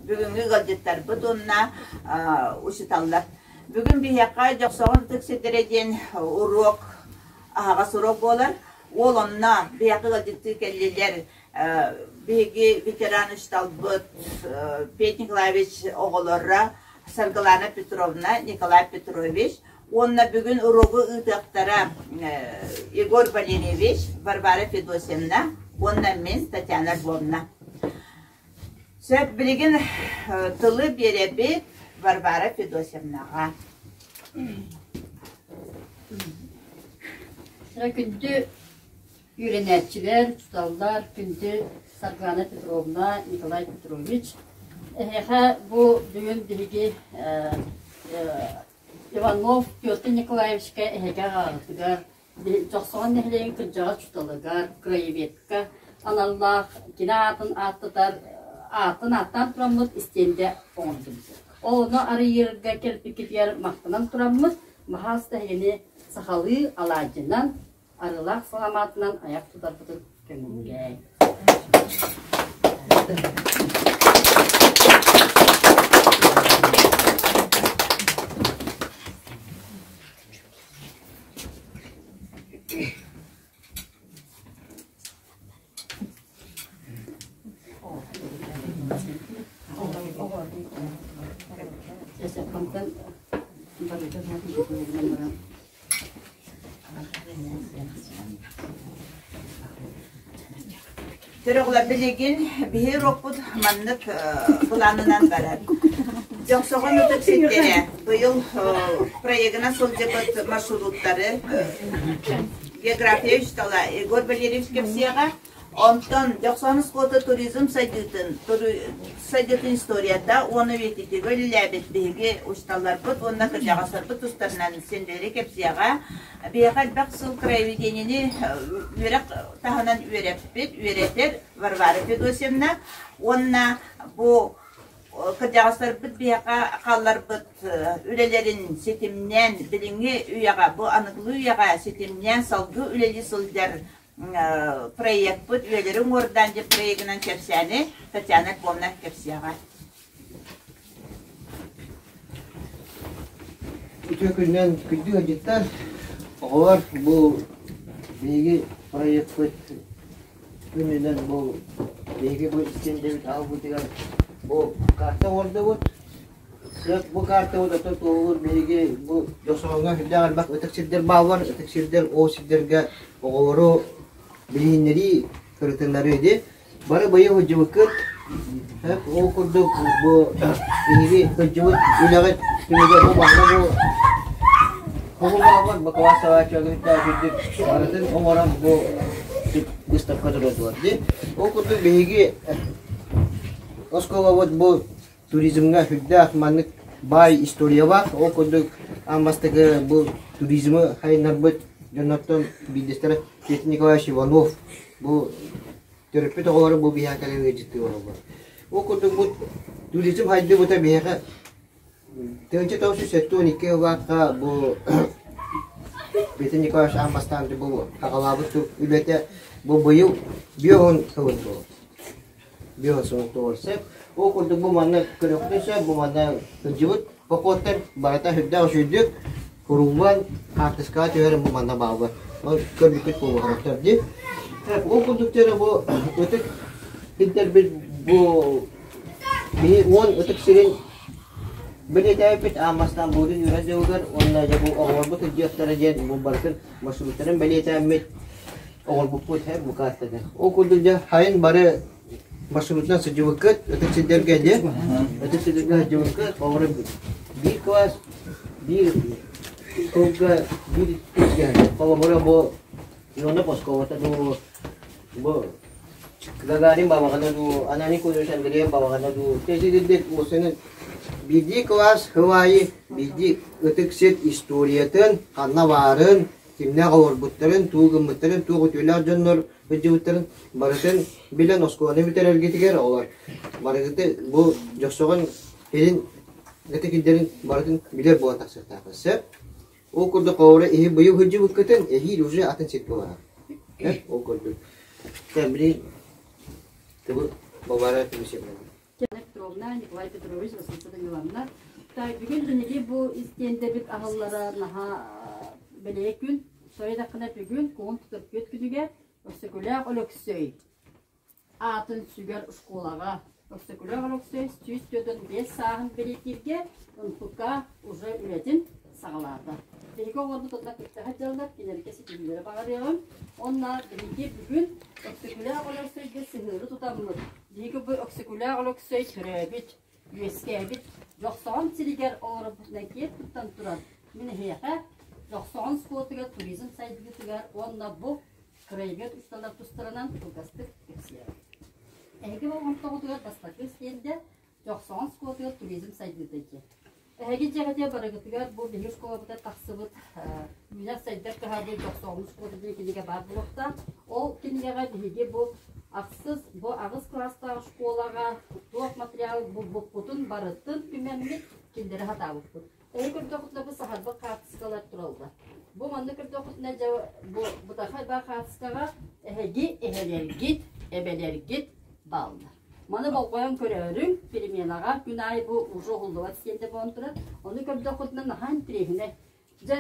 Бүгүҥҥү ыалдьыттарбыт уонна учууталлар. Бүгүн биһиэхэ Дьохсоҕон ытык сирдэрэ диэн уруок аһаҕас уруок буолар. Уол онно биһиэхэ ыалдьыттыы кэллилэр. Биһиги ветеран учууталбыт Петя Николаевич оҕолоро Саргылана Петровна, Николай Петрович уонна бүгүн уруогу ыытыахтара Егор Валерьевич, Варвара Федосьевна уонна мин Татьяна Львовна. Сөп, билигин тылы биэрэбит Варвара Федосьевнаҕа. Күндү үөрэнээччилэр, учууталлар, күндү Саргылана Петровна, Николай Петрович, эһиэхэ бу бүгүн биһиги Иванов Петр Николаевичка эһэгэ аҕаҕытыгар Дьохсоҕон нэһилиэгин кырдьаҕас учууталыгар, краеведка аналлаах кини аатын ааттатар аатын ааттаан тураммыт истиэндэ оҥордубут. Ол ону арыйарга кэлбиккитигэр махтанан тураммыт, баһаалыста эһигини сахалыы алаадьынан, арыылаах саламаатынан айах тутарбытын көҥүллээҥ. Төрөҕүлэр билигин биһи уруокпут маннык былаанынан барар. Дьохсоҕон ытык сирдэрэ быйыл проегынан сылдьыбыт маршруттары география учуутала Егор Валерьевич кэпсиэҕэ. Онтон Дьохсоон оскуолата туризм сайдыытын, сайдыытын историята уонна үйэтитиигэ үлэлээбит биһиги учууталларбыт уонна кырдьаҕастарбыт тустарынан синдери кэпсиэҕэ. Биһиэхэ элбэх сыл краеведениени үөрэх таһынан үөрэппит, үөрэтэр Варвара Федосьевна уонна бу кырдьаҕастарбыт биһиэхэ хаалларбыт үлэлэрин ситимнээн билиҥҥи үйэҕэ, бу аныгылыы үйэҕэ ситимнээн салгыы үлэлии сылдьар проекпыт Үлэлэри уҥуордаан диэн проегынан кэпсээни Татьяна Львовна кэпсиэҕэ. Үтүө күнүнэн күндү ыалдьыттар, оҕолор бу биһиги проекпыт күнүнэн бу биһиги бу истиэндэбит аалбытыгар бу карта оҥордубут. Бу картабыт ото туоһулуур биһиги бу Дьохсоҕоҥҥо сүрдээх элбэх ытык сирдэр бааллар. Ытык сирдэр ол сирдэргэ оҕолору билиһиннэрии, кырытыннарыы ди. Бары быйыл сылдьыбыккыт. Ол курдук бу биһиги сылдьыбыт үлэҕит түмүгэ бу манна бу Хоһу бааллар бу кылаассабааччыларыттан үрдүк барытын оҥорон бу выставка туруордулар дии. Ол курдук биһиги оскуолабыт бу туризмҥа сүрдээх маннык баай историялаах. Ол курдук аан бастакы бу туризмы сайыннарбыт дьоннортон биирдэстэрэ Петр Николаевич Иванов бу төрөппүт оҕолоро бу биһиэхэ кэлэн ыалдьыттыы олороллор. Ол курдук бу туризм хайдыбыта биһиэхэ 1972 сыллаахха бу Петр Николаевич аан бастаан бу саҕалаабыт үлэтэ бу быйыл биоһун сылын туолар. Биосунтуорсеп. Ол курдук бу манна көрүөххүтүн сөп, бу манна сылдьыбыт походтар барыта сүрдээх үчүгэйдик куруллан хаартыскаҕа түһэрэн бу манна бааллар. Ол көрбүккүт буолуохтар дии. Ол курдук дьэ бу ытык сирдэрбит бу биһи уон ытык сирин бэлиэтээбиппит аан бастаан буутун үөрэх дьылыгар уонна дьэ бу оҕолорбут сылдьыахтара диэн бу барытын маршруттарын бэлиэтээммит оҥорбуппут һэ бу картаны. Ол курдук дьэ хайын бары маршрутунан сылдьыбыккыт, ытык сирдэргэ дьэ, ытык сирдэргэ сылдьыбыккыт, оҕолор биир класс, биир сылга биир сиргэ холобура бу Ионов оскуолата дуу, бу Гагарин балаҕана дуу, Ананий Кузьмич Андреев балаҕана дуу, сирдик уосаны биирдии класс сыл аайы биирдии ытык сир историятын, ханна баарын, кимнээх олорбуттарын, тугу гыммыттарын, туох үтүөлээх дьоннор сылдьыбыттарын барытын билэн оскуоланы бүтэрэргитигэр олор барыгыты бу Дьохсоҕон илин ытык ирдэрин барытын билэр буолан тахсыахтаахпыт сөп. Ол курдук оҕолоро иһи быйыл сылдьыбыккытын эһиил уже атын сиргэ барар. Ол курдук. Билин тыбы бабара түмүсэ. Петровна, Николай Петрович, Василиса Даниловна. Бүгүн биһиги бу истиэндэбит аһыллара наһаа бэлиэ күн. Сойдаххына бүгүн куһун тутар күнүгэр Өксөкүлээх Өлөксөй аатын сүгэр школаҕа Өксөкүлээх Өлөксөй 145 сааһын бэлиэтииргэ НПК уже үлэтин саҕалаата. Биһиги оҕолорбут онно кытта сылдьаллар, кинилэргэ ситиһиилэри баҕарыаҕым. Уонна биһиги бүгүн Өксөкүлээх Өлөксөйгө сыһыары тутаммыт, биһиги бу Өксөкүлээх Өлөксөй төрөөбүт, үөскээбит Дьохсоҕон сиригэр олорорбутунан киэр туттан туран, мин эһиэхэ Дьохсоҕон школатыгар туризм сайдыытыгар уонна бу краевед усталар тустарынан кылгастык кэпсиэҕим. Эһиги болҕомтоҕутугар бастакы стендэ Дьохсоҕон школатыгар туризм сайдыыта диэн. Эһиги дьиэҕитигэр барыгытыгар бу биһиги школабытыгар тахсыбыт Үүнэр сайдар кыһабыт Дьохсоҕон школата диэн кинигэ баар буолуохтаах. Ол кинигэҕэ биһиги бу ахсыс, бу аҕыс кылаастаах школаҕа туох материал булбуппутун барытын түмэммит киллэрэ сатаабыппыт. Эһи көрдөххүтүнэ бу саһарбыт хаартыскалар тураллар. Бу манна көрдөххүтүнэ дьэ бу бытархай баар хаартыскаҕа эһиги эһэлэргит, эбэлэргит бааллар. Маны болҕойон көрөөрүҥ, переменаҕа күн аайы бу уже уһуллубат стендэ буолан турар. Ону көрдөххүтүнэ наһаа интэриэһинэй. Дьэ,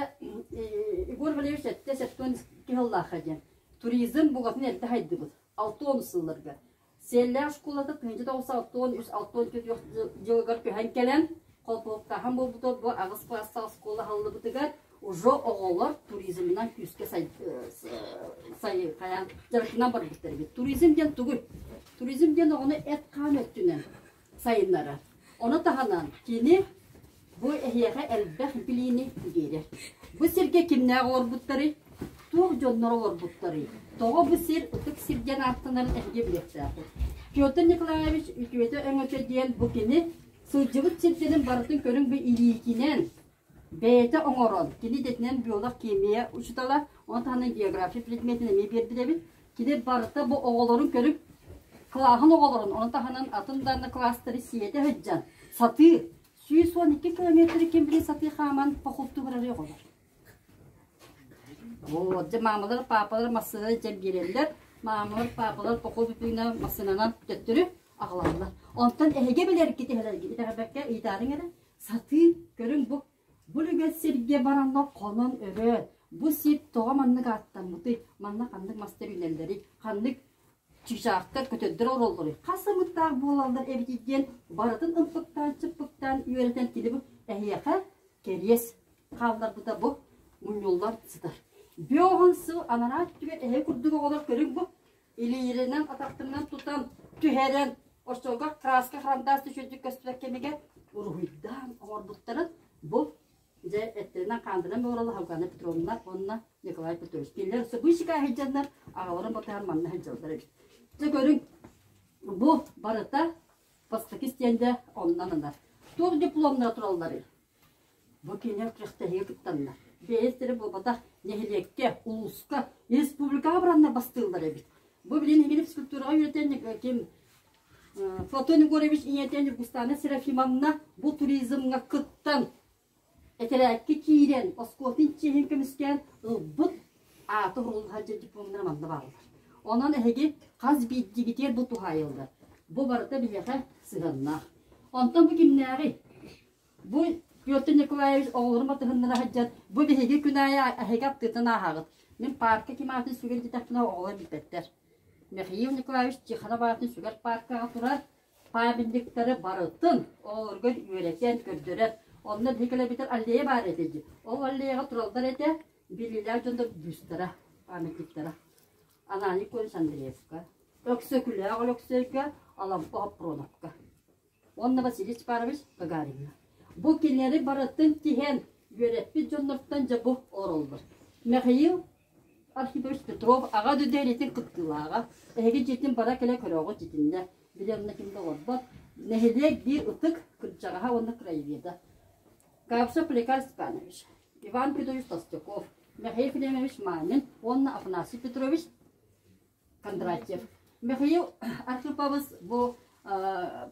Егор Валерьевич эттэ септон киһиллаахха диэн. Туризм бугатын эрдэ хайдыбыт. 60 сылларга. Сиэллээх школата 1963 64 дьылыгар көһөн кэлэн, холбоһуктааһын буолбута бу аҕыс кылаастаах оскуола аһыллыбытыгар уже оҕолор туризмынан күүскэ сай хайаан дьарыктанан барбыттар эбит. Туризм диэн тугуй? Туризм диэн оҕону эт-хаан өттүнэн сайыннарар. Ону таһынан кини бу эһиэхэ элбэх билиини биэрэр. Бу сиргэ кимнээх олорбуттарый? Туох дьоннор олорбуттарый? Тоҕо бу сир ытык сир диэн ааттанарын эһиги билиэхтээххит. Петр Николаевич үтүөтэ-өҥөтө диэн бу кини сылдьыбыт сирдэрин барытын көрүҥ бу илиитинэн бэйэтэ оҥорон, кини идэтинэн биолог химия учуутала, ону таһынан география предметин эмиэ биэрбит эбит. Кини барыта бу оҕолорун көрүҥ кылааһын оҕолорун, ону таһынан атын да кылаастары сиэтэ сылдьан, сатыы 112 километры ким билин сатыы хааман похуттуу барары оҕолор. Вот, дьэ маамалар, паапалар массыына дьэн биэрэллэр. Маамалар, паапалар поход үтүгүнэ массыынанан төттөрү аҕалаллар. Онтон эһиги билэргит эһэлэргит итэҕэйбэккэ ыйытаарыҥ эрэ. Сатыы көрүҥ бу бу үлүгэр сиргэ бараннар хонон өрөөн бу сир тоҕо маннык ааттаммытый манна ханнык мастар үүнэллэрий ханнык чыычаахтар көтөрдөр олороллоруй хас ымыттаах буолаллар эбитий диэн барытын ымпыктаан чыппыктаан үөрэтэн кини бу эһиэхэ кэриэс хаалларбыта бу мунньуллан сытар Бөҕөн сыл анараа өттүгэр эһэ курдук оҕолор көрүҥ бу илиилэринэн атахтарынан тутан түһэрэн оччолорго краска харандаас үчүгэйдик көстүбэт кэмигэр уруһуйдаан оҥорбуттарын бу дьэ эттэринэн хаандарынан буолаллар Халгана Петровна уонна Николай Петрович кинилэр быычыка сылдьаннар аҕаларын батыһан манна сылдьаллар эбит дьэ көрүҥ бу барыта бастакы истиэндэ онно ананар туох дипломнара туралларый Бу кинилэр күрэхтэһиигэ кыттаннар, бэйэлэрэ буолбатах нэһилиэккэ, улууска, республикаҕа бараннар бастыыллар эбит. Бу билин эһигини физкультураҕа үөрэтэн ким Платон Егорович ийэтэ Ньургустана Серафимовна бу туризмҥа кыттан, этэрээккэ киирэн, оскуолатын чиэһин көмүскээн ылбыт аата уһуллан дьэ дипломнара манна бааллар. Онон эһиги хас биирдиигитигэр бу туһаайыллар. Бу барыта биһиэхэ сыһыаннаах. Онтон бу кимнээҕий? Бу Петр Николаевич оҕолорун батыһыннара сылдьан, бу биһиги күн аайы эһиги аттыытын ааһаҕыт. Мин паарка ким аатын сүгэр диэтэхпинэ оҕолор билбэттэр. Михаил Николаевич Тихонов аатын сүгэр пааркаҕа турар памятниктары барытын оҕолорго үөрэтэн, көрдөрөр. Онно биһиги кэлэбитэр аллея баар этэ дии. Ол аллеяҕа тураллар этэ биллиилээх дьоннор бюстара, памятниктара. Ананий Конович Андреевка, Өксөкүлээх Өлөксөйгө, Алампа Хопроновка. Уонна Василий Степанович Гагариҥҥа. Бу кинилэри барытын тиһэн үөрэппит дьоннортон дьэ бу олороллор. Михаил Архипович Петров аҕа дэриэтин кыттыылааҕа. Эһиги дьиэтин бара кэлэ көрөҕүт итиннэ. Били онно ким да олорбот. Нэһилиэк биир ытык кырдьаҕаһа уонна краеведа. Капсов Поликар Степанович, Иван Петрович Толстяков, Михаил Ефремович Манин уонна Афанасий Петрович Кондратьев. Михаил Архипович бу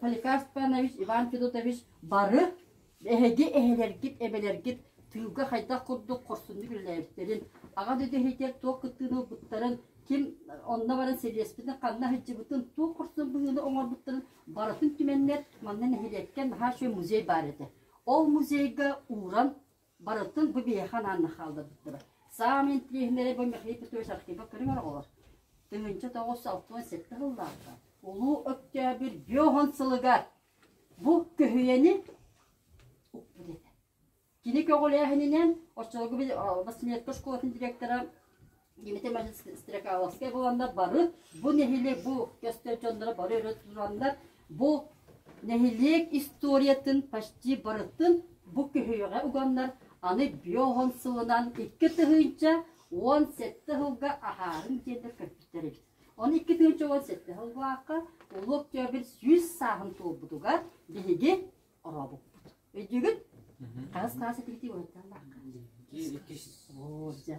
Поликарп Степанович, Иван Федотович бары эһиги эһэлэргит, эбэлэргит тыылга хайдах курдук хорсуннук үлэлээбиттэрин, аҕа дойду иһитигэр туох кыттыыны ылбыттарын Ким онно баран сэриэспитин ханна сылдьыбытын, туох хорсун быһыыны оҥорбуттарын барытын түмэннэр манна нэһилиэккэ наһаа үчүгэй музей баар этэ. Ол музейга ууран барытын бу биһиэхэ анаан хаалларбыттара. Саамай интириэһинэйэ бу Михаил Петрович Архипов көрүҥ эрэ оҕолор. 1967 сыллаахха Улуу Өктөөбүр биоһон сылыгар бу көһүйэни укпут этэ. Кини көҕүлээһининэн оччолорго Василевка школатын директора Дмитрий Иванович Стрекаловскай буоланнар бары бу нэһилиэк бу көстөр дьонноро бары өрө тураннар бу нэһилиэк историятын почти барытын бу көһүйэҕэ уганнар аны биоһон сылынан 2017 сылга аһаарын диэннэр көрбүттэр эбит. Оны 2017 сыллаахха Улуу Октябрь 100 сааһын туолбутугар биһиги орообуппут. Өйдүүгүт? Хас хас этигити уһутталлаахха.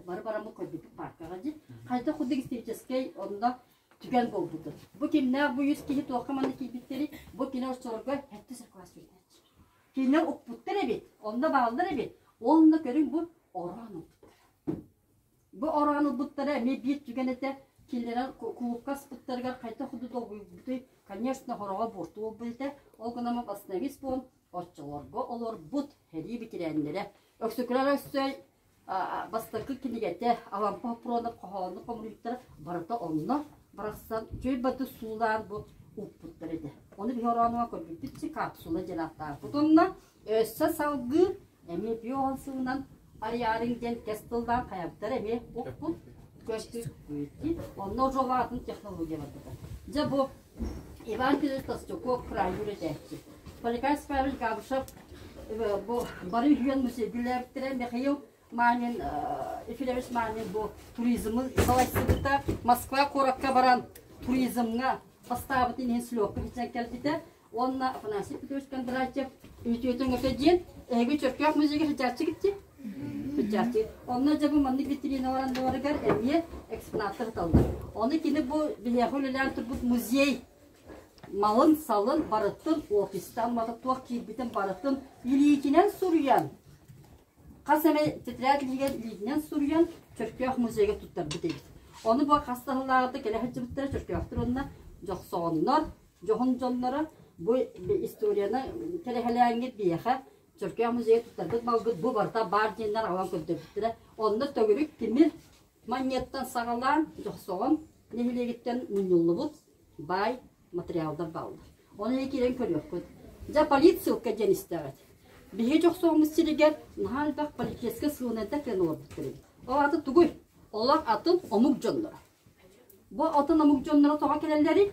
Бары бараммыт көрбүппүт паркаҕа дии. Хайдах курдук историческай онно түгэн буолбутун. Бу кимнээх бу үс киһи туохха манна киирбиттэри, бу кини оччолорго сэттис класс үөрэнээччи. Кинилэр укпуттар эбит, онно бааллар эбит. Онно көрүҥ бу ороон ылбыттар. Бу ороон ылбыттара эмиэ биир түгэн этэ. Кинилэр кулуупка аспыттарыгар хайдах курдук долгуйбутуй, конечно, хороҕо буорту буолбут этэ. Ол гынан восстановить буолан оччолорго олорбут сэрии бэтэрээннэрэ Өксөкүлээх Өссөй бастакы кинигэтэ Алампа Хоппуруонап хоһоону хомуруйуттара барыта онно барахсан үчүгэй баты суулаан бу укпуттар этэ. Ону биһи ороонуга көрбүппүт си капсула диэн ааттаахпыт онно өссө салгыы эмиэ биоҕон сылынан арыйаарыҥ диэн кэс тыллаан хайабыттар эмиэ укпут көстүппүт. Онно ожоҕо атын технология барбыта. Дьэ бу Иван Кириллович Толстяков кыраайы үөрэтээччи. Поликарп Павлович Габышев бу бары үһүөн музейгүлээбиттэрэ Михаил Манин, Ефимович Манин бу туризмы салайсыбыта. Москва куоракка баран туризмҥа бастаабытын иһин слёкка сылдьан кэлбитэ. Уонна Афанасий Петрович Кондратьев үтүөтүн өтө диэн эһиги Чөркөөх музейга сылдьааччы китти? Сылдьааччы. Онно дьэ бу маннык витриналар анныларыгар эмиэ экспонаттар ыталлар. Ону кини бу биһиэхэ үлэлээн турбут музей малын-салын барытын офистан мата туох киирбитин барытын илиитинэн суруйан хас эмэ тетрадь илиигэр илиитинэн суруйан Чөркөөх музейга туттарбыт эбит. Ону бу хас да сыллааҕыта кэлэ сылдьыбыттара Чөркөөхтөр уонна Дьохсоҕоннор дьоһун дьонноро бу историяны кэрэһэлээҥҥит биһиэхэ Чөркөөх музейа туттарбыт малгыт бу барыта баар диэннэр аҕалан көрдөрбүттэрэ. Онно төгүрүк тимир манньыаттан саҕалаан Дьохсоҕон нэһилиэгиттэн мунньуллубут баай материалдар бааллар. Ону киирэн көрүөххүт. Дьэ политсыылка диэн истэҕит. Биһиги Дьохсоҕоммут сиригэр наһаа элбэх политическай сыылынайдар кэлэн олорбуттар эбит. Ол аата тугуй? Олох атын омук дьонноро. Бу атын омук дьонноро тоҕо кэлэллэрий?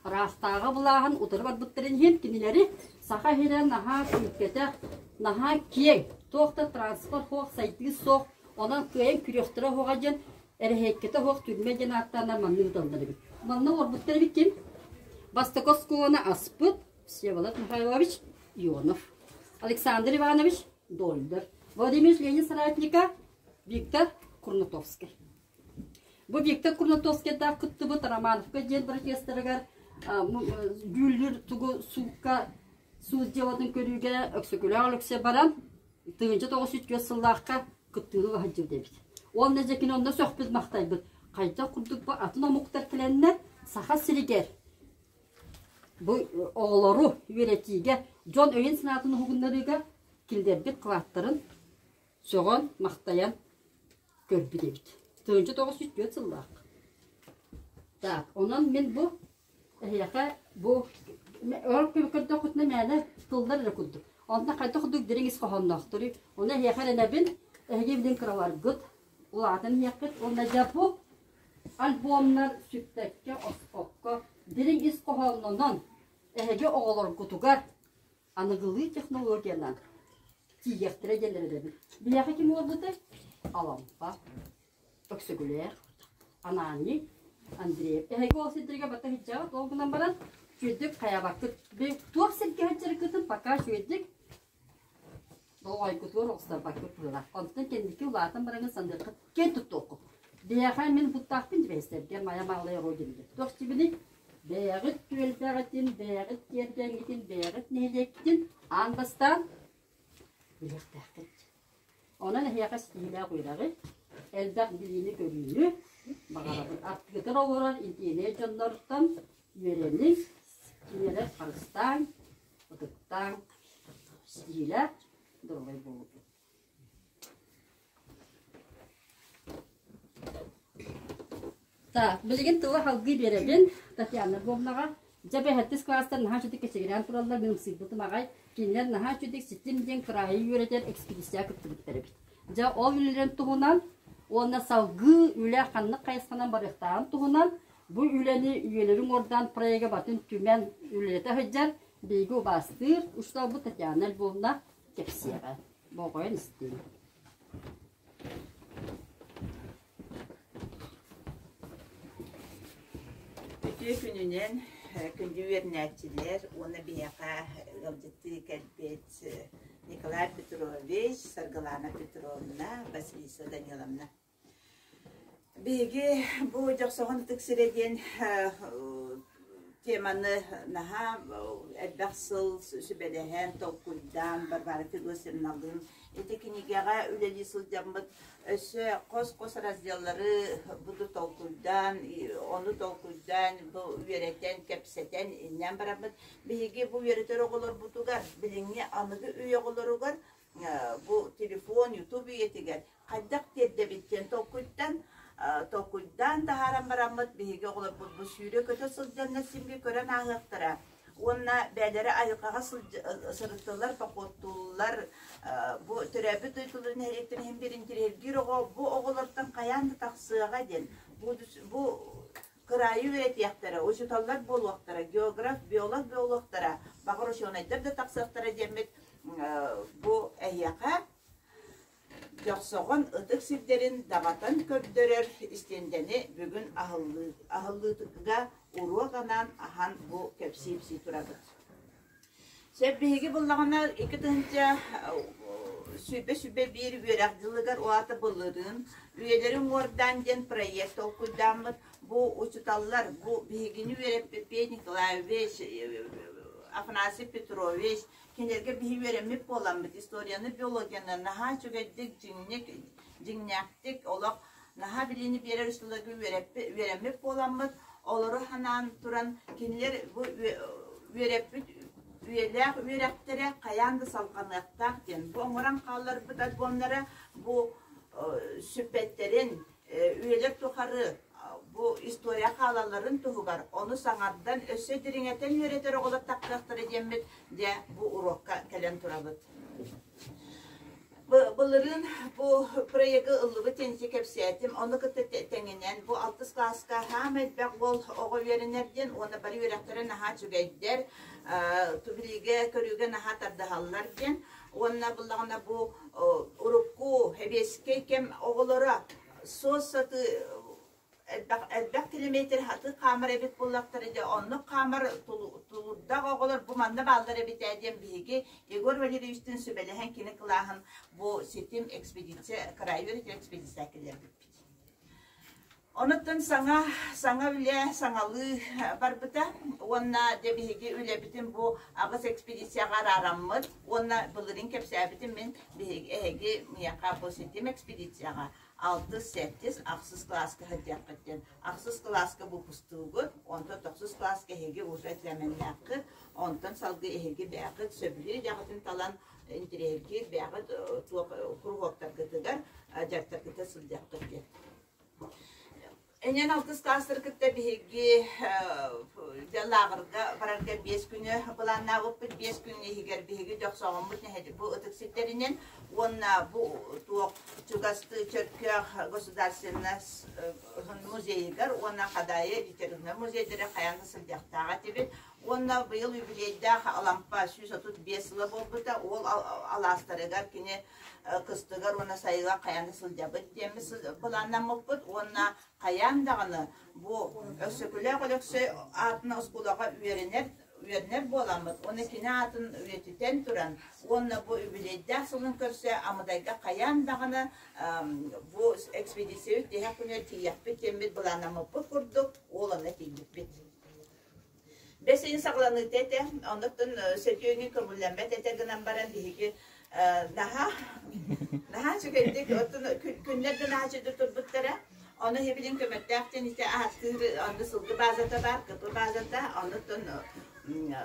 Ыраахтааҕы былааһын утары барбыттарын иһин кинилэри Саха сирэ наһаа күүркэтэх, наһаа киэҥ, туох да транспорт суох, сайдыы суох, онон кыайан күрүөхтэрэ суоҕа диэн эрэһиэккэтэ суох түрмэ диэн ааттааннар манна ыыталлар эбит. Манна олорбуттар эбит ким? Бастакы оскуоланы аспыт Всеволод Михайлович Ионов, Александр Иванович Дольдер, Владимир Ленин соратника Виктор Курнатовский. Бу Виктор Курнатовскайдаах кыттыбыт Романовка диэн профессорыгар дьүүллүүр тугу суукка суут дьыалатын көрүүгэ Өксөкүлээх Өлөксөй баран 1904 сыллаахха кыттыыны сылдьыбыт эбит. Уонна дьэ кини онно сөхпүт-махтайбыт. Хайдах курдук бу атын омуктар кэлэннэр Саха сиригэр бу оҕолору үөрэтиигэ, дьон өйүн-санаатын уһугуннарыыга киллэрбит кылааттарын сөҕөн-махтайан көрбүт эбит. 1904 сыллаах. Так, онон мин бу эһиэхэ бу өр көрдөххүтүнэ мээнэ тыллар эрэ курдук. Онно хайдах курдук дириҥ ис хоһоонноохторуй. Ону эһиэхэ эрэнэбин, эһиги билин кыраларгыт, улаатан иһиэххит. Уонна дьэ бу альбомнар сүппэккэ, оспокко дириҥ ис хоһооннонон эһиги оҕолоргутугар аныгылыы технологиянан тиийиэхтэрэ диэн эрэбит. Биһиэхэ ким уорбутай? Алампа, Өксөкүлээх, Ананий, Андреев. Эһиги ол сирдэргэ бата сылдьаҕыт, ол гынан баран үчүгэйдик хайаабаккыт. Туох сиргэ сылдьаргытын пока үчүгэйдик долоҕойгутугар оҕустарбаккыт быһыылаах. Онтон кэнники улаатан бараҥҥын саныаххыт киэн туттуоххут. Биһиэхэ мин буттаахпын дьибэһистэргэ Майа Маалай Родина. Туох дьибиний? Бэйэҕит түөлбэҕитин, бэйэҕит тиэргэҥҥитин, бэйэҕит нэһилиэккитин аан бастаан билиэхтээххит. Онон эһиэхэ ситиһиилээх үөрэҕи. Элбэх билиини-көрүүнү баҕарабын. Аттыгытыгар олорор интириэһинэй дьоннортон үөрэниҥ, кинилэр харыстааҥ, ытыктааҥ, ситиһиилээх, доруобай буолуҥ. Так, билигин тылы салгыы биэрэбин Татьяна Львовнаҕа. Дьэ, бэһэттис класстар наһаа үчүгэй кэчигирээн тураллар, мин ымсыырбытым аҕай. Кинилэр наһаа үчүгэй ситим диэн кыраайы үөрэтэр экспедицияҕа кыттыбыттар эбит. Дьэ, ол үлэлэрин туһунан уонна салгыы үлэ ханнык хайысханан барыахтааҕын туһунан бу үлэни үйэлэрин уордаан проега батын түмэн үлэлэтэ сылдьар биһиги убаастыыр учууталбыт Татьяна Львовна кэпсиэҕэ. Болҕойон истиҥ. Үтүө күнүнэн күндү үөрэнээччилэр уонна биһиэхэ ыалдьыттыы кэлбит Николай Петрович, Саргылана Петровна, Василиса Даниловна. Биһиги бу Дьохсоҕон ытык сирэ диэн теманы наһаа элбэх сыл сүбэлэһэн, толкуйдаан Варвара Федосьевналыын ити кинигэҕэ үлэлии сылдьаммыт өссө хос-хос разделлары буду толкуйдаан, ону толкуйдаан, бу үөрэтэн, кэпсэтэн иннээн бараммыт биһиги бу үөрэтэр оҕолорбутугар билиҥҥи аныгы үйэ оҕолоругар бу телефон, ютуб үйэтигэр хайдах тиэрдэбит диэн толкуйтан толкуйдаан таһааран бараммыт биһиги оҕолорбут бу сүүрэ-көтө сылдьаннар симги көрөн ааһыахтара уонна бэйэлэрэ айылҕаҕа сырыттылар, похуоттууллар бу төрөөбүт дойдуларын нэһилиэктэрин иһин биир интириэһиргиир оҕо бу оҕолортон хайаан да тахсыаҕа диэн бу, бу кыраайы үөрэтиэхтэрэ, учууталлар буолуохтара, географ, биолог буолуохтара, баҕар учуонайдар да тахсыахтара диэммит бу эһиэхэ Дьохсоҕон ытык сирдэрин даҕатан көрдөрөр истиэндэни бүгүн аһыллыытыга уруок анаан аһан бу кэпсии-ипсии турабыт. Сөп биһиги буллаҕына 2021 үөрэх дьылыгар уоата былырыын Үйэлэри уҥуордаан диэн проект толкуйдааммыт бу учууталлар бу биһигини үөрэппит Петр Николаевич, Афанасий Петрович Кинилэргэ биһи үөрэммит буоламмыт историяны, биологияны наһаа үчүгэйдик, дьиҥник, дьиҥнээхтик олох наһаа билиини биэрэр учууталларга үөрэммит буоламмыт, олору санаан туран кинилэр бу үөрэппит үйэлээх үөрэхтэрэ хайаан да салҕаныахтаах диэн бу оҥорон хаалларбыт альбомнара бу сүппэттэрин үйэлэр тухары бу история хаалалларын туһугар ону саҥардан өссө дириҥэтэн үөрэтэр оҕолор тахсыахтара диэммит дьэ бу уруокка кэлэн турабыт. Былырыын бу проегы ыллыбыт диэн кэпсээтим. Ону кытта тэҥинэн бу алтыс кылааска хаама элбэх уол оҕо үөрэнэр диэн уонна бары үөрэхтэрэ наһаа үчүгэйдэр, билиигэ, көрүүгэ наһаа тардыһаллар диэн. Уонна буллаҕына бу урукку сэбиэскэй кэм оҕолоро суос сатыы элбэх, элбэх километр хаты хаамар эбит буоллахтара дьэ оннук хаамар тулуурдаах оҕолор бу манна бааллар эбит ээ диэн биһиги Егор Валерьевичтыын сүбэлэһэн кини кылааһын бу ситим экспедиция кыраайы үөрэтэр экспедиция киллэрбиппит. Онуттан саҥа, саҥа үлэ саҥалыы барбыта уонна дьэ биһиги үлэбитин бу аҕыс экспедицияҕа араараммыт уонна былырыын кэпсээбитим мин биһиги эһиги миэхэ бу ситим экспедицияҕа алтыс, сэттис, ахсыс кылааска сылдьыаххыт диэн. Ахсыс кылааска выпустуугут, онтон тохсус кылааска эһиги уже экзаменнааххыт, онтон салгыы эһиги бэйэҕит сөбүлүүр идэҕитин талан интэриэһиргиир бэйэҕит туох куруһуоктаргытыгар дьарыктаргытыгар сылдьыаххыт диэн. Энэн алтыс класстары кытта биһиги лааҕырга барарга 5 күнү былааннаабыппыт. 5 күн иһигэр биһиги дьохсоҕоммут нэһилиэк бу ытык сирдэринэн уонна бу туох чугастыы Чөркөөх государственнай музейыгар уонна Хадаайы литературнай музейдара хайаан да сылдьыахтаах этибит. Уонна быйыл юбилейдаах Алампа 135 сыла буолбута. Ол алаастарыгар кини кыстыгар уонна сайыгар хайаан да сылдьабыт диэммит былааннаммыппыт уонна хайаан даҕаны бу Өксөкүлээх Өлөксөй аатынан оскуолаҕа үөрэнэр үөрэнэр буоламмыт уонна кини аатын үйэтитэн туран уонна бу үбүлүөйдээх сылын көрсө Амыдайга хайаан даҕаны бу экспедициябыт тиһэх күнүгэр тиийиэхпит диэммит былааннаммыппыт курдук уол онно тиийбиппит. Бэс ыйын саҕаланыыта этэ, оннуттан сөтүөҥҥү көҥүллэммэт этэ гынан баран биһиги Наһаа наһаа үчүгэйдик оттон күннэр да наһаа үчүгэйдик турбуттара. Ону иһибилин көмөттөөх диэн ити ааттыыр онно сылгы баазата баар, КП баазата, оннуттан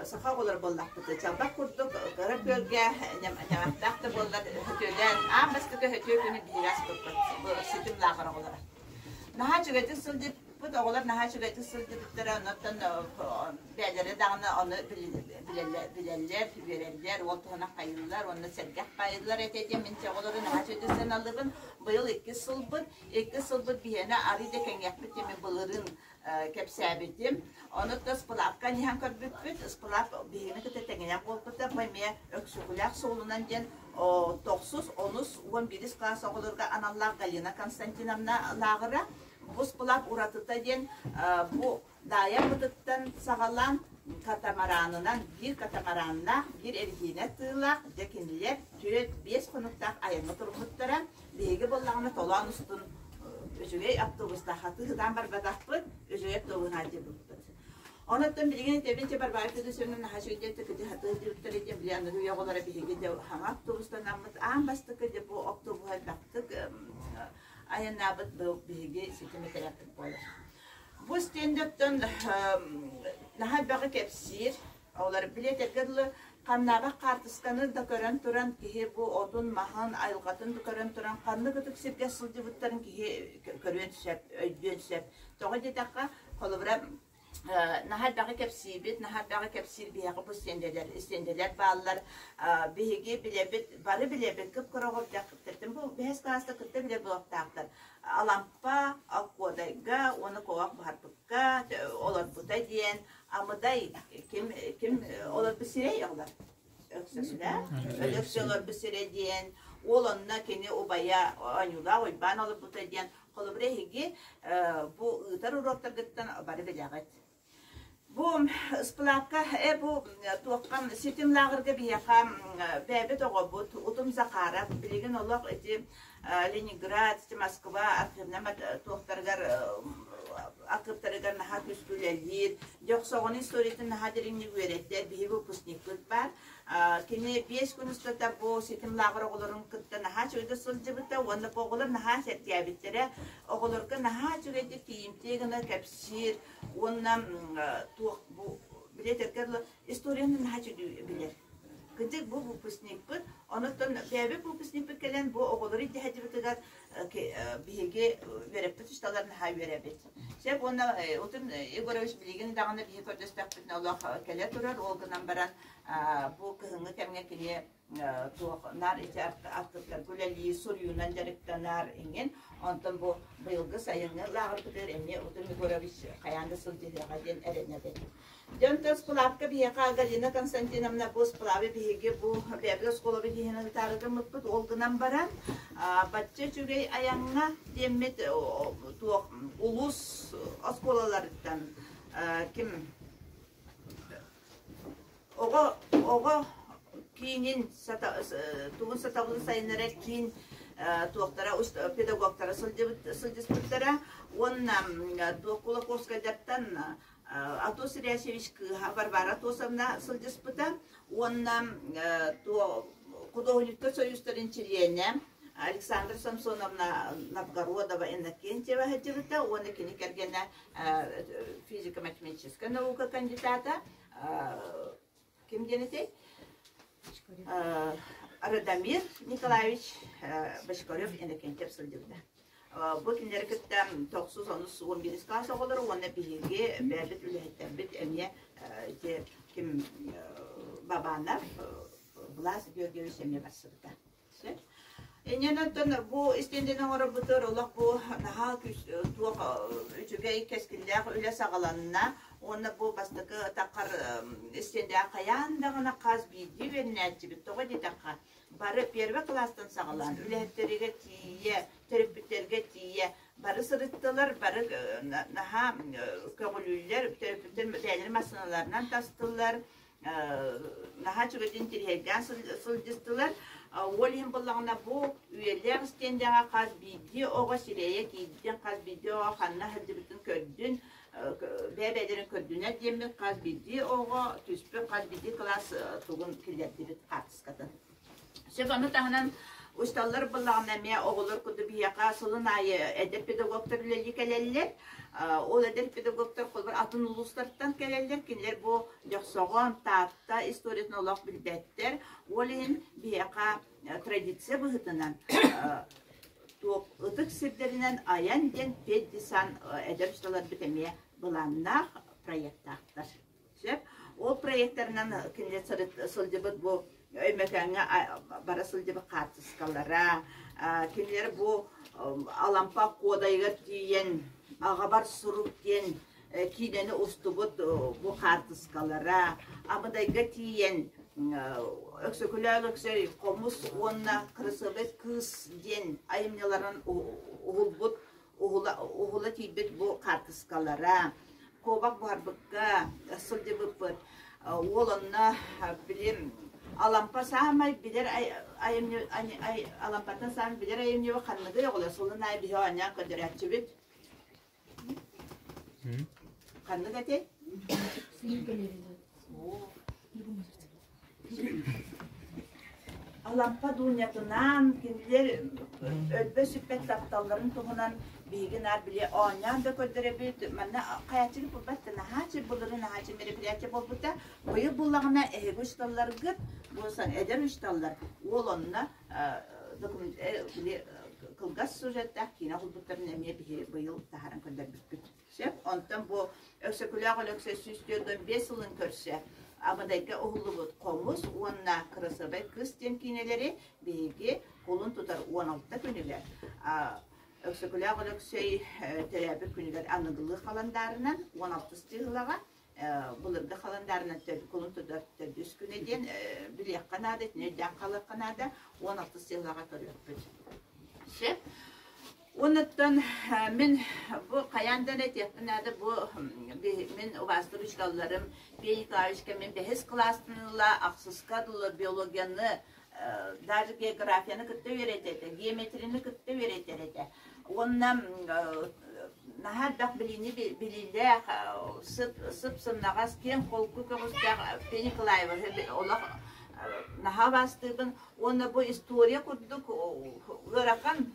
саха оҕолор буоллахпыт. Чалбах курдук кыра күөлгэ ньамахтаах да буоллар хөтүөлээн аан бастакы хөтүө күнү биһиги аспыппыт. Бу ситим лааҕыр оҕолоро. Наһаа үчүгэйдик сылдьыппыт, оҕолор наһаа үчүгэйдик сылдьыбыттара, оннуттан бэйэлэрэ даҕаны ону билэллэр, үөрэллэр, уол туһунан хайыыллар уонна сэргэх хайыыллар этэ диэн мин оҕолору наһаа үчүгэйдик сыаналыыбын. Быйыл иккис сылбыт, иккис сылбыт биһиэнэ арыый да кэҥиэхпит диэн былырыын кэпсээбитим. Ону ыспылаапка анньыһан көрбүппүт. Ыспылаап биһигини кытта тэҥинэн буолбута. Бу эмиэ Өксөкүлээх суолунан диэн тохсус, онус, 11 кылаас оҕолорго аналлаах Галина Константиновна лааҕыра. Бу ыспылаап уратыта диэн бу Даайа бытыттан саҕалаан катамаранынан, биир катамараннаах, биир эрэһиинэ тыылаах, дьэ кинилэр түөрт, биэс хонуктаах айаҥҥа турбуттара. Биһиги буоллаҕына толоон устун үчүгэй автобустаах хатыытаан барбатахпыт, үчүгэй автобуһунан дьыбыппыт. Онон билигин этэбин че Варвара Федосеевна наһаа үчүгэйдик тыкыды хатыы дьыбыттар диэн били аныгы үйэ оҕолоро биһиги де хаҥа автобустанаммыт аан бастакы де бу автобуһа элбэхтик айаннаабыт биһиги ситим этэрээппит буолар. Бу стендаттан наһаа элбэҕи кэпсиир. Олор билиэтэргэ дылы ханнаабах хаартысканы да көрөн туран киһи бу отун-маһын, айылҕатын да көрөн туран ханнык ытык сиргэ сылдьыбыттарын киһи көрүөн сөп, өйдүөн сөп. Тоҕо диэтэххэ, холобура, наһаа элбэҕи кэпсиибит, наһаа элбэҕи кэпсиир биһиэхэ бу стендэлэр, стендэлэр бааллар. Биһиги билэбит, бары билэбит, кып-кыра оҕо бу бэһис кылааска кытта билэр буолуохтаахтар. Алампа Окуодайга уонна куобах буһарбыкка олорбута диэн Амыдай ким ким олорбут сирэй оҕолор Өксөкүлээх Өлөксө олорбут сирэ диэн уол онно кини убайа Оонньуулаах Уйбаан олорбута диэн холобура эһиги бу ыытар уруоктаргыттан бары билэҕит. Бу ыспылаакка э бу туохха ситим лааҕырга биһиэхэ бэйэбит оҕобут Утум Захаров билигин олох ити Ленинград, ити Москва архивнай туохтарыгар архивтарыгар наһаа күүскэ үлэлиир. Дьохсоҕону историятын наһаа дириҥник үөрэтэр биһиги выпускникпыт баар. Кини 5 күн устата бу ситим лааҕыр оҕолорун кытта наһаа үчүгэйдик сылдьыбыта уонна бу оҕолор наһаа сэргээбиттэрэ. Оҕолорго наһаа үчүгэйдик тиийимтиэ гына кэпсиир, Уонна туох бу билиэтэргэ дылы историяны наһаа үчүгэй билэр. Кырдьык бу выпускникпыт, онуттан бэйэбит выпускникпыт кэлэн бу оҕолору илдьэ биһиги үөрэппит учууталлар наһаа үөрэбит. Сөп уонна Утум Егорович билигин даҕаны биһи көрдөстөхпүтүнэ олох кэлэ турар, ол гынан баран бу кыһыҥҥы кэмҥэ кини туох наар ити артыктарга үлэлии, суруйуунан дьарыктанар иҥин. Онтон бу быйылгы сайыҥҥы лааҕырбытыгар эмиэ Утум Егорович хайаан да сылдьыһыаҕа диэн эрэнэбин. Дьэ онтон сплавка биһиэхэ Галина Константиновна бу сплавы биһиги бу бэйэбит оскуолабыт иһинэн ытаары гыммыппыт. Ол гынан баран бачча үчүгэй айаҥҥа диэммит туох улуус оскуолаларыттан ким Оҕо оҕо киинин тугун сатабылын сайыннарар киин туохтара педагогтара сылдьыспыттара уонна туох Кулаковскайдартан Атос Рясевич кыыһа Варвара Атосовна сылдьыспыта уонна художниктар союзтарын чилиэнэ Александра Самсоновна Новгородова Иннокентьева сылдьыбыта уонна кини кэргэнэ физико-математическай наука кандидата ким диэн этэй? Радомир Николаевич Бочкарев Иннокентьев сылдьыбыта. Бу кинилэри кытта тохсус онус 11 класс оҕолоро уонна биһиги бэйэбит үлэһиттэрбит эмиэ ити ким Бабанов Влас Георгиевич эмиэ барсыбыта. Инньэн оттон бу истиэндэн оҥоробутугар олох бу наһаа туох үчүгэй кэскиллээх үлэ саҕаланна уонна бу бастакы атаххар истиэндэҕэ хайаан даҕаны хас биирдии үөрэнээччибит тоҕо диэтэххэ бары первый кылаастан саҕалаан үлэһиттэригэр тиийэ төрөппүттэргэ тиийэ бары сырыттылар бары наһаа көҕүлүүллэр төрөппүттэр бэйэлэрин массыыналарынан тастылар наһаа үчүгэйдик интириэһиргээн сылдьыстылар. Ол иһин буоллаҕына бу үйэлээх истиэндэҕэ хас биирдии оҕо сирэйэ киирдин, хас биирдии оҕо ханна сылдьыбытын көрдүн, бэйэ-бэйэлэрин көрдүнэр диэммит хас биирдии оҕо түспүт хас биирдии кылаас тугун киллэрдибит хаартыскатын. Сөп ону таһынан усталлар буллаҕына эмиэ оҕолор курдук биһиэхэ сылын аайы эдэр педагогтар үлэлии кэлэллэр. Ол эдэр педагогтар холобур атын улуустартан кэлэллэр. Кинилэр бу Дьохсоҕон, Таатта историятын олох билбэттэр. Ол иһин биһиэхэ традиция быһыытынан туох ытык сирдэринэн айан диэн педдесант эдэр усталарбыт эмиэ былааннаах проектаахтар. Сөп. Ол проектарынан кинилэр сылдьыбыт бу Өймөкөөҥҥө бара сылдьыбыт хаартыскалара, кинилэр бу Алампа Куодайыгар тиийэн Аҕабар сурук диэн киинэни устубут бу хаартыскалара, Абыдайга тиийэн Өксөкүлээх Өлөксөй Хомус уонна Кырасыабай кыыс диэн айымньыларын уһулбут уһула тиийбит бу хаартыскалара, куобах буһарбыкка сылдьыбыппыт. Уол онно били Алампа саамай билэр айымньы Алампаттан саамай билэр айымньы ханныгый оҕолор сылын аайы биһи оонньоон көрдөрөөччүбүт. Ханнык этэй? Алампа Дуунньатынаан кинилэр өлбөт-сүппэт тапталларын туһунан биһиги наар били оонньоон да көрдөрөбүт. Манна хайааччыны булбат да наһааччы былырыын наһааччы мероприятие буолбута. Быйыл буллаҕына эһиги учууталларгыт, бу эдэр учууталлар уол онно документ били кылгас сюжеттаах киинэ оҥорбуттарын эмиэ биһиги быйыл таһааран көрдөрбүппүт. Сөп. Онтон бу Өксөкүлээх Өлөксөй 145 сылын көрсө Абадайга уһуллубут Хомус уонна Кырасыабай кыыс диэн киинэлэри биһиги кулун тутар 16 күнүгэр Өксөкүлээх Өлөксөй төрөөбүт күнүгэр аныгылыы халандаарынан 16 чыыһылаҕа былыргы халандаарынан кулун тутар төрдүс күнэ диэн билиэххэ наада, итини өйдөөн хаалыахха наада, 16 чыыһылаҕа көрүөхпүт. Сөп. Онуттан мин бу хайаан да этиэхпин наада бу мин убаастыыр учууталларым Петя Николаевичка мин бэһис кылаастан ыла ахсыска дылы биологияны даже географияны кытта үөрэтэр этэ, геометрияны кытта үөрэтэр этэ. Уонна наһаа элбэх билиини билиилээх, сып-сымнаҕас, киэҥ холку көҕүстээх Петя Николаевич олох наһаа убаастыыбын. Уонна бу история курдук ыарахан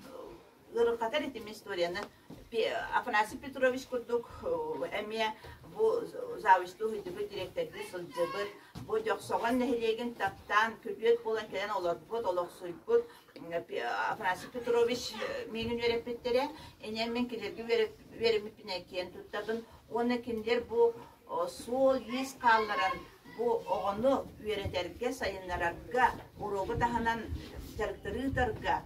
ыарырҕатар этим историяны. Афанасий Петрович курдук эмиэ бу завучтуу сылдьыбыт, директордыы сылдьыбыт, бу Дьохсоҕон нэһилиэгин таптаан күтүөт буолан кэлэн олорбут, олохсуйбут Афанасий Петрович миигин үөрэппиттэрэ. Инэн мин кинилэргэ үөрэммиппинэн киэн туттабын. Уонна кинилэр бу суол-иис хаалларан бу оҕону үөрэтэргэ, сайыннарарга, уруогу таһынан дьарыктары ыытарга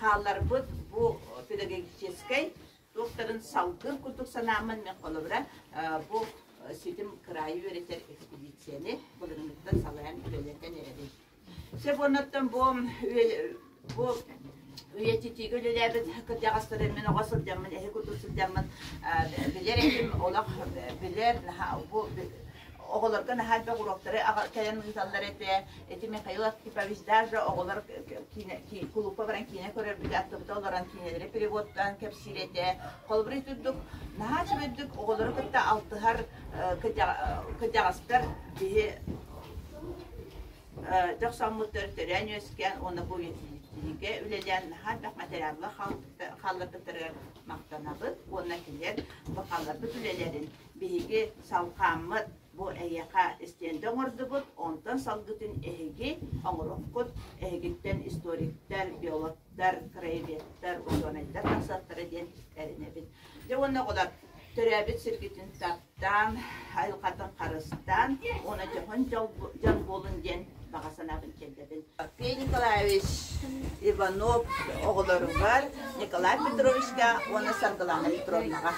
хаалларбыт бу педагогическай туохтарын салгын курдук санааммын мен холобура бу ситим кыраайы үөрэтэр экспедицияны былырыҥҥыттан салайан үлэлэтэн эрэбин. Сөп оннуттан бу бу үйэтитиигэ үлэлээбит кырдьаҕастары мин оҕо сылдьаммын, эһи курдук сылдьаммын билэр этим, олох билэр, бу оҕолорго наһаа элбэх уруоктары кэлэн ыыталлар этэ. Ити Михаил Архипович даже оҕолор киинэ, кулуупка баран киинэ көрөрбүт, аттыбыта олорон киинэлэри переводтаан кэпсиир этэ. Холобур итирдик наһаа үчүгэйдик оҕолору кытта алтыһар кырдьаҕастар биһи Дьохсооммуттар төрөөн-үөскээн уонна бу үйэтитиигэ үлэлээн наһаа элбэх материаллар хаалларбыттарыгар махтанабыт уонна кинилэр бу хаалларбыт үлэлэрин биһиги салҕааммыт бу эһиэхэ истиэндэ оҥордубут, онтон салгытын эһиги оҥоруоххут, эһигиттэн историктар, биологтар, краеведтар, учуонайдар тахсыахтара диэн эрэнэбит. Дьэ уонна оҕолор төрөөбүт сиргитин таптаан, айылҕатын харыстаан уонна дьоһун дьон буолун диэн баҕа санаабын тиэрдэбин. Петр Николаевич Иванов оҕолоругар Николай Петровичка уонна Саргылана Петровнаҕа.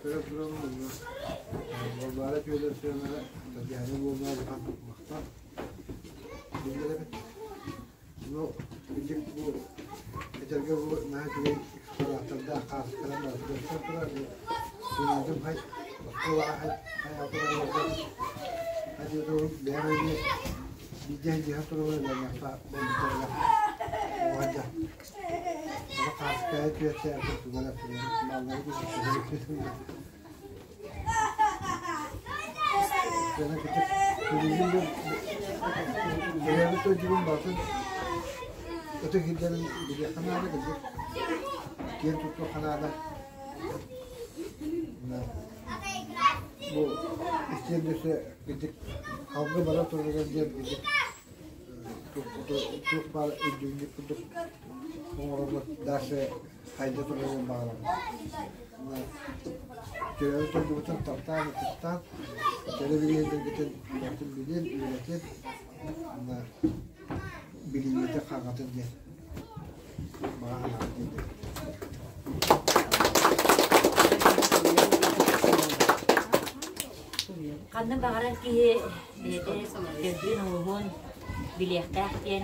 Көрө туран Балбаара Федоровна Татьяна Львовна улахан махтал биллэрэбит. Ну, ити бу этэргэ бу наһаа үчүгэй экспонаттардаах хаартыскалар барытыгар турар. Сыҥаадым хай оскуолаҕа хай хайаатыгар хай бэйэм эмиэ. Биирдэ дьиһэ туругу өлөнөхпө буолбуттарыгар уһайда. Аны хааскайа түөртэ тугу эрэ маллары Дьоно кытык туризм бу бэйэбит дойдубун барытын ытык сирдэрин билиэххэ наада кырдьык киэн туттуохха наада. Бу истиэндэсэ кырдьык халгы бара турарыгар диэн кырдьык туох баар өйдүүннүк курдук оҥоробут дальше хайда турарын баҕарабын. Төрөөбүт дойдубутун таптаан, ытыктаан, кэрэ билиэннэргитин барытын билин, үөрэтин, билиҥҥитэ хаҥатын диэн баҕа санаабын тиэрдэбин. Ханнык баҕарар киһи бэйэтэ төрдүн-ууһун билиэхтээх диэн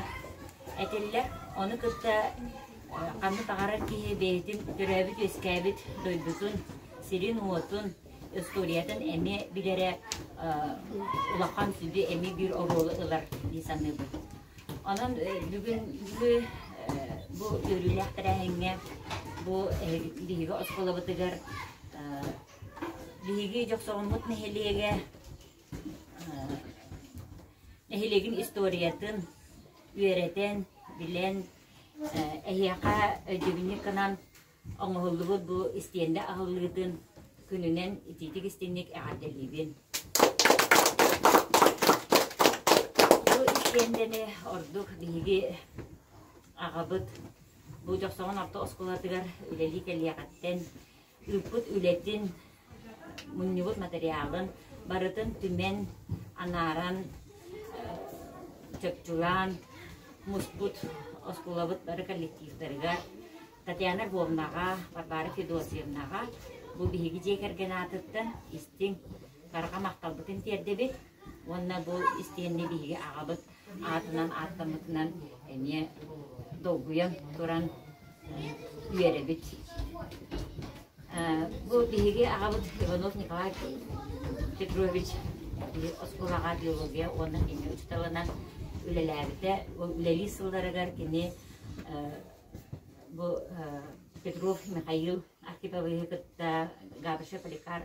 этиллэр. Ону кытта Ханнык баҕарар киһи бэйэтин төрөөбүт-үөскээбит дойдутун, сирин-уотун, историятын эмиэ билэрэ улахан сүдү эмиэ биир оруолу ылар дии саныыбын. Онон бүгүҥҥү бу үөрүүлээх тэрээһиҥҥэ бу биһиги оскуолабытыгар биһиги Дьохсоҕоммут нэһилиэгэ нэһилиэгин историятын үөрэтэн, билэн Эһиэхэ өйдөбүнньүк гынан оҥоһуллубут бу истиэндэ аһыллыытын күнүнэн итиитик-истиҥник эҕэрдэлиибин. Бу истиэндэни ордук биһиги аҕабыт бу Дьохсоҕон орто оскуолатыгар үлэлии кэлиэҕиттэн ыыппыт үлэтин, мунньубут материалын барытын түмэн, анааран, чопчулаан муспут оскуолабыт бары коллективтарыгар Татьяна Львовнаҕа, Варвара Федосьевнаҕа бу биһиги дьиэ кэргэн аатыттан истиҥ барҕа махталбытын тиэрдэбит уонна бу истиэнни биһиги аҕабыт аатынан ааттаммытынан эмиэ долгуйан туран үөрэбит. Бу биһиги аҕабыт Иванов Николай Петрович оскуолаҕа биология уонна химия учууталынан үлэлээбитэ. Үлэлии сылларыгар кини бу Петров Михаил Архиповиһы кытта Габышев Поликар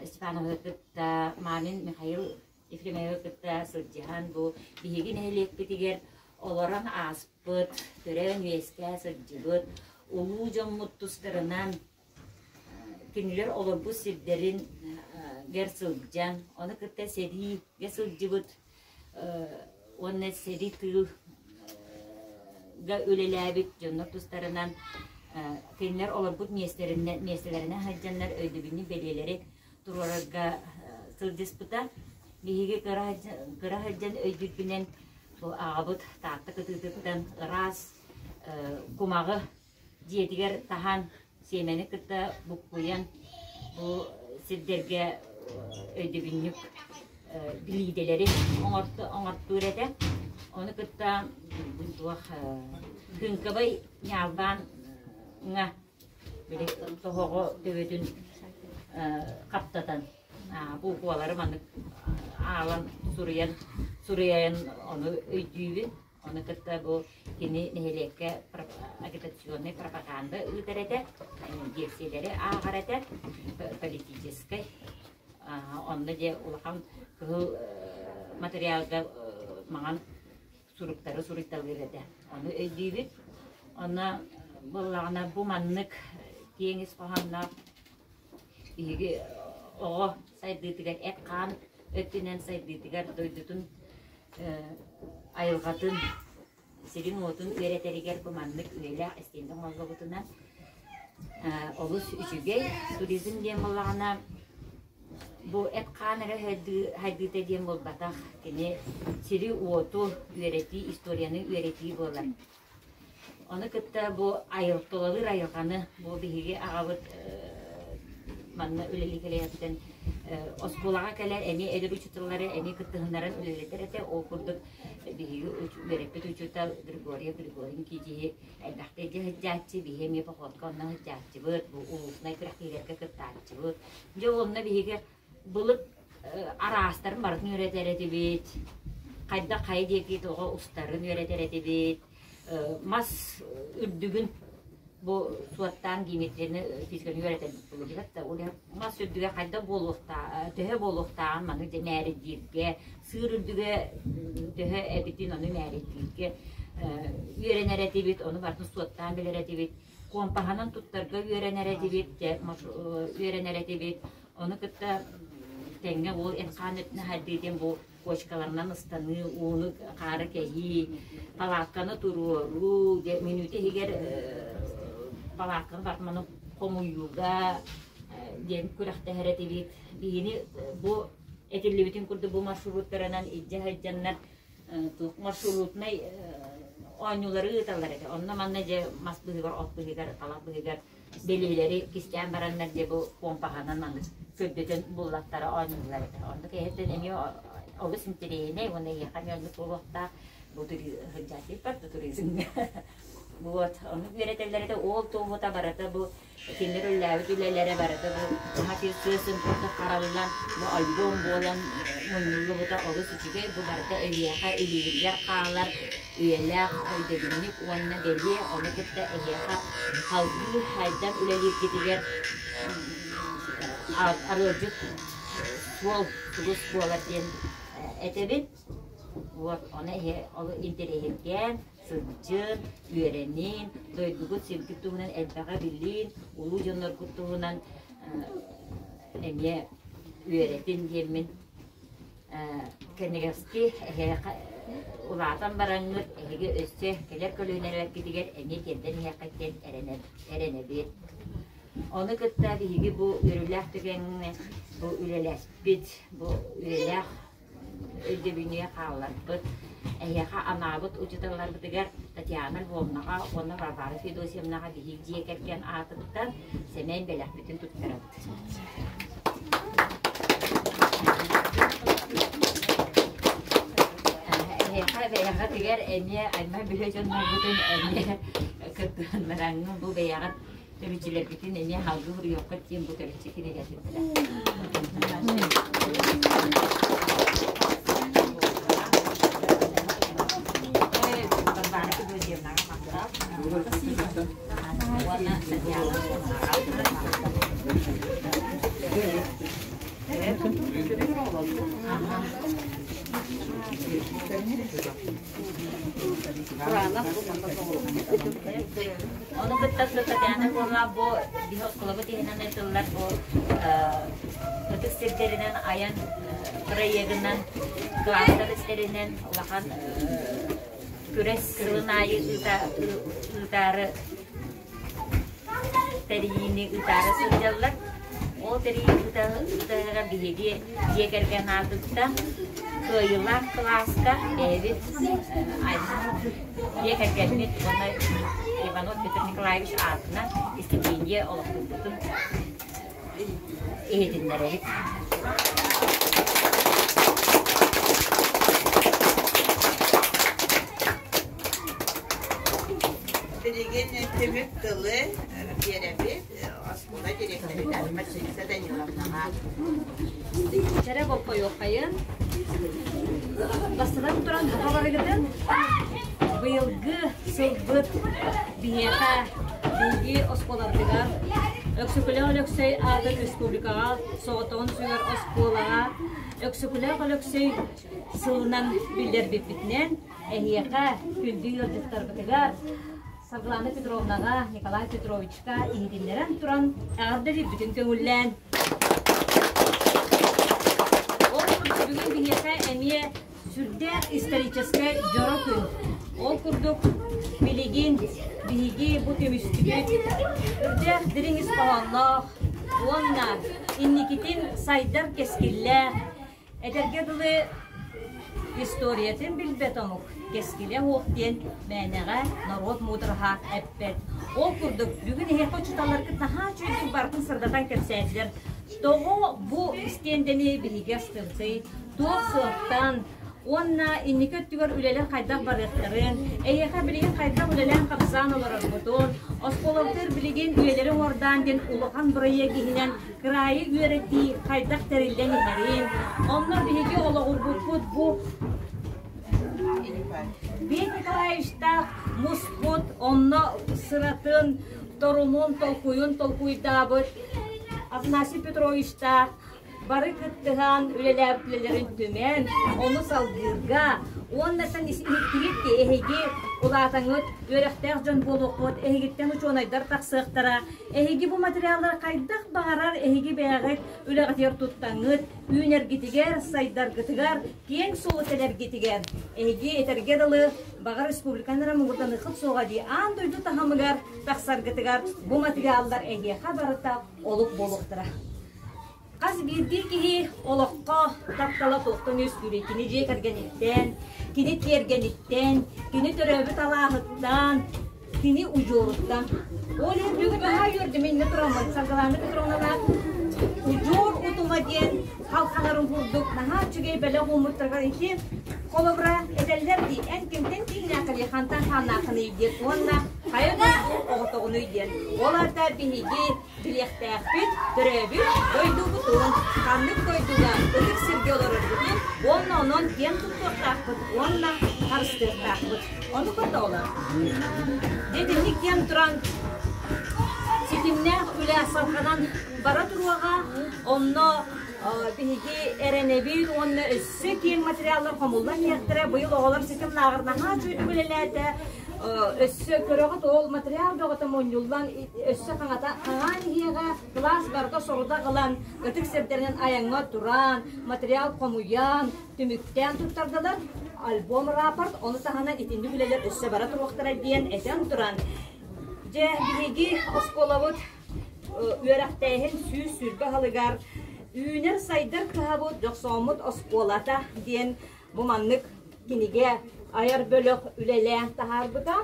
Степановы кытта Мамин Михаил Ефремовы кытта сылдьыһан бу биһиги нэһилиэкпитигэр олорон ааспыт, төрөөн-үөскээн сылдьыбыт улуу дьоммут тустарынан кинилэр олорбут сирдэрин гэр сылдьан, ону кытта сэриигэ сылдьыбыт уонна сэрии тыылга үлэлээбит дьоннор тустарынан кинилэр олорбут миэстэлэринэн сылдьаннар өйдөбүнньүк бэлиэлэри туруорарга сылдьыспыта. Биһиги кыра сылдьан өйдүүрбүнэн бу аҕабыт Таатта кытыытыттан ыраас кумаҕы дьиэтигэр таһан сиэмэни кытта буккуйан бу сирдэргэ өйдөбүнньүк билиидэлэри оҥортуур этэ. Ону кытта туох Кыҥкабай ньаалбааҥҥа били тоһоҕо төбөтүн хаптатан буквалары маннык аалан суруйан суруйан ону өйдүүбүн. Ону кытта бу кини нэһилиэккэ агитационнай пропаганда ыытар этэ, лекциялэри ааҕар этэ, политическай. Онно дьэ улахан кыһыл материалга маҥан суруктары суруйталыыр этэ. Ону өйдүүбүт. Онно буоллаҕына бу маннык киэҥ ис хоһоонноох биһиги оҕо сайдыытыгар эт-хаан өттүнэн сайдыытыгар дойдутун айылҕатын сирин-уотун үөрэтэригэр бу маннык үйэлээх истиэндэ оҥоһуллубутунан олус үчүгэй. Туризм диэн буоллаҕына бу эт-хаан эрэ сайдыыта диэн буолбатах. Кини сири-уоту үөрэтии, историяны үөрэтии буолар. Ону кытта бу айылталалыыр айылҕаны бу биһиги аҕабыт манна үлэлии кэлиэҕиттэн оскуолаҕа кэлэр эмиэ эдэр учууталлары эмиэ кыттыһыннаран үлэлэтэр этэ. Ол курдук биһиги үөрэппит учуутал Григорий Григорий Никитиһи элбэхтэ илдьэ сылдьааччы, биһи эмиэ походка онно сылдьааччыбыт, бу улуусунай күрэхтэһиилэргэ кыттааччыбыт. Дьэ онно биһиги былыт араастарын барытын үөрэтэр этибит. Хайдах хайа диэки тоҕо устарын үөрэтэр этибит. Мас үрдүгүн бу суоттаан геометрияны физиканы үөрэтэрбит буолуо да ол мас үрдүгэ хайдах буолуохтаа төһө буолуохтааҕын маны дьэ мээрийдииргэ сыыр үрдүгэ төһө эбитин ону мээрийдииргэ үөрэнэр этибит ону барытын суоттаан билэр этибит компаһынан туттарга үөрэнэр этибит үөрэнэр этибит ону кытта тэҥҥэ уол эт-хаан өттүнэн хайдыы диэн бу кочкаларынан ыстаныы, ууну хаары кэһии, палаакканы туруоруу, мүнүүтэ иһигэр палаакканы барытын хомуйууга диэн күрэхтэһэр этибит. Биһини бу этиллибитин курдук бу маршруттарынан илдьэ сылдьаннар туох маршрутнай оонньуулары ыыталлар этэ. Онно манна дьэ мас быыһыгар, от быыһыгар, талах быыһыгар бэлиэлэри кистээн бараннар дьэ бу помпаһанан маннык көрдөтөн буллаттара оонньууллар этэ. Оннук эһэттэн эмиэ олус интэриэһинэй уонна эйиэхэ эмиэ оннук буолуохтаах бу сылдьааччыппар туризмҥа. Вот, оннук үөрэтэллэр этэ. Ол туоһута барыта бу кинилэр үлэлээбит үлэлэрэ барыта бу наһаа сыа-сым курдук хараллан, бу альбом буолан мунньуллубута олус үчүгэй. Бу барыта эйиэхэ илиигэр хаалар үйэлээх өйдөбүнньүк уонна бэлиэ, ону кытта эһиэхэ салгыы хайдан үлэлииргитигэр арыалдьыт суол сулус буолар диэн этэбин. Вот, ону эһи ол интэриэһиргээн, сылдьын, үөрэнин, дойдугут сиргит туһунан элбэҕи билин, улуу дьонноргут туһунан эмиэ үөрэтин диэммин Кэнэгэски эһиэхэ улаатан бараҥҥыт эһиги өссө кэлэр көлүөнэлэргитигэр эмиэ тиэрдэн иһиэххит диэн эрэнэбит. Ону кытта биһиги бу үөрүүлээх түгэҥҥэ бу үлэлэспит, бу үлэлээх өйдөбүнньүгэ хаалларбыт, эһиэхэ анаабыт учууталларбытыгар Татьяна Львовнаҕа уонна Варвара Федосьевнаҕа биһиги дьиэ кэргэн аатыттан сэмэй бэлэхпитин туттарабыт. Эһиэхэ бэйэҕитигэр эмиэ аймах билэ дьонноргутун эмиэ кыттыһыннараҥҥын бу бэйэҕит төрүччүлэргитин эмиэ салгыы суруйуоххут диэн бу төрүччү кинигэтин Варвара Федосьевнаҕа махтал. Уонна Татьяна Ону кытта Татьяна буолла бу биһи оскуолабыт иһинэн ыытыллар бу ытык сирдэринэн айан проегынан кылаастар истэринэн улахан күрэс сылын аайы ыытаары тэрийиини ыытаары сылдьаллар. Ол тэрийии ыытыһыга биһиги дьиэ кэргэн аатыттан кыайыылаах кылааска бэйэбит дьиэ кэргэммит уонна Иванов Петр Николаевич аатынан истипиэндийэ олохтуурбутун иһитиннэрэбит. Билигин түмүк тылы биэрэбит оскуола директорыгар Василиса Даниловнаҕа. Чэрэ болпойуоххайын. Бастатан туран бука барыгытын быйылгы сылбыт биһиэхэ биһиги оскуолабытыгар Өксөкүлээх Өлөксөй аатын республикаҕа соҕотоҕун сүгэр оскуолаҕа Өксөкүлээх Өлөксөй сылынан биллэрбиппитинэн эһиэхэ күндү ыалдьыттарбытыгар Саргылана Петровнаҕа, Николай Петровичка иһитиннэрэн туран эҕэрдэлиирбитин көҥүллээн. Ол курдук бүгүн биһиэхэ эмиэ сүрдээх историческай дьоро күн. Ол курдук билигин биһиги бу түмүстүбүт үрдээх дириҥ ис хоһоонноох уонна инникитин сайдар кэскиллээх Этэргэ дылы, историятын билбэт омук кэскилэ суох диэн мээнэҕэ норуот муудараһа эппэт. Ол курдук, бүгүн эһиэхэ учууталларгыт наһаа үчүгэйдик барытын сырдатан кэпсээтилэр. Тоҕо бу истиэндэни биһиги астыбытый, туох сыалтан уонна инники өттүгэр үлэлэр хайдах барыахтарын, эһиэхэ билигин хайдах үлэлээн-хамсаан олороргутун, оскуолабытыгар билигин үйэлэри уҥуордаан диэн улахан бырайыак иһинэн кыраайы үөрэтии хайдах тэриллэн иһэрин, онно биһиги олоҕурбуппут бу Петр Николаевичтаах муспут, онно сыратын, торумун, толкуйун толкуйдаабыт Афанасий Петровичтаах бары кыттыһан үлэлээбит үлэлэрин түмэн, ону салгыырга уонна иһиттигит эһиги улаатаҥыт үөрэхтээх дьон буолуоххут, эһигиттэн учуонайдар тахсыахтара. Эһиги бу материаллары хайдах баҕарар эһиги бэйэҕит үлэҕитигэр туттаҥыт, үүнэргитигэр, сайдаргытыгар, киэҥ суолу тэлэргитигэр эһиги этэргэ дылы баҕар республиканы эрэ муҥурданыаххыт суоҕа дии аан дойду таһымыгар тахсаргытыгар бу материаллар эһиэхэ барыта олук буолуохтара. Хас биирдии киһи олоххо таптала туохтан үөскүүрүй? Кини дьиэ кэргэниттэн, кини тиэргэниттэн, кини төрөөбүт алааһыттан, кини удьуоруттан. Ол иһин бүгүн наһаа үөрдүм иннэ тураммын Саргылаана Петровналаах удьуор утума диэн халханарын курдук наһаа үчүгэй бэлэх ууммуттарыгар ити холобура этэллэр дии эн кимтэн кииннээххиний хантан хааннааххыный диэн уонна хайа дойду оҕотоҕунуй диэн. Ол аата биһиги билиэхтээхпит, төрөөбүт дойдубутун, ханнык дойдуга ытык сиргэ олорорбутун уонна онон киэн туттуохтаахпыт уонна харыстыахтаахпыт. Ону кытта Дэтинник диэн туран ситимнээх үлэ салҕанан бара туруоҕа. Онно биһиги эрэнэбит уонна өссө киэҥ материаллар хомуллан иһиэхтэрэ. Быйыл оҕолор ситим лааҕыр наһаа үчүгэйдик үлэлээтэ. Өссө көрөҕүт ол материал бөҕөтө мунньуллан өссө хаҥата хаҥаан иһиэҕэ. Кылаас барыта сорудах ылан, ытык сирдэринэн айаҥҥа туран, материал хомуйан, түмүктээн туттардылар. Альбом рапорт, ону таһынан итинник үлэлэр өссө бара туруохтара диэн этэн туран, дьэ биһиги оскуолабыт үөрэхтээһин 120 сылыгар үүнэр-сайдар кыһабыт Дьохсооммут оскуолата диэн бу маннык кинигэ айар бөлөх үлэлээн таһаарбыта.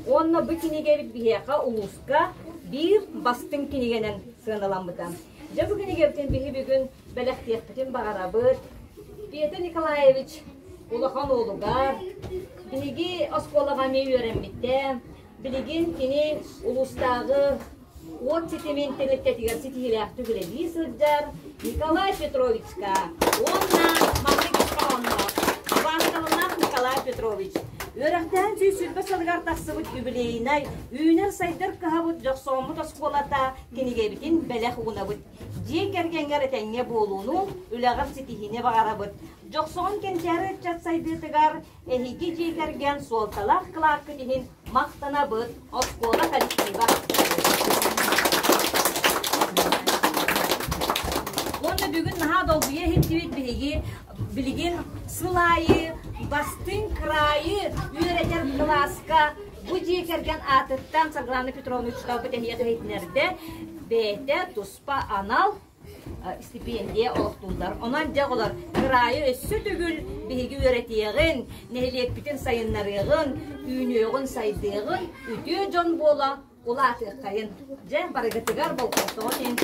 Уонна бу кинигэбит биһиэхэ улууска биир бастыҥ кинигэнэн сыаналаммыта. Дьэ бу кинигэбитин биһи бүгүн бэлэхтиэхпитин баҕарабыт. Петр Николаевич улахан уолугар биһиги оскуолаҕа эмиэ үөрэммитэ. Билигин кини улуустааҕы уот ситимин тэрилтэтигэр ситиһиилээхтик үлэлии сылдьар Николай Петровичка уонна маннык ис хоһоонноох убаастабыллаах Николай Петрович үөрэхтээн 120 сылыгар тахсыбыт юбилейнай үүнэр-сайдар кыһабыт Дьохсооммут оскуолата кинигэбитин бэлэх уунабыт. Дьиэ кэргэҥҥэр этэҥҥэ буолууну, үлэҕэр ситиһиини баҕарабыт. Дьохсоҕон кэнчээри ыччат сайдыытыгар Эһиги дьиэ кэргэн суолталаах кылааккыт иһин махтанабыт, оскуола коллектива. Уонна бүгүн наһаа долгуйа иһиттибит биһиги билигин сыл аайы бастыҥ кыраайы үөрэтэр кылааска бу дьиэ кэргэн аатыттан Саргылана Петровна учууталбыт эһиэхэ иһитиннэрдэ бэйэтэ туспа анал стипендия олохтууллар. Онон дьэ оҕолор кыраайы өссө төгүл биһиги үөрэтиэҕин, нэһилиэкпитин сайыннарыаҕын, үүнүөҕүн, сайдыаҕын, үтүө дьон буола улаатыаххайын. Дьэ барыгытыгар болҕомтоҕут иһин.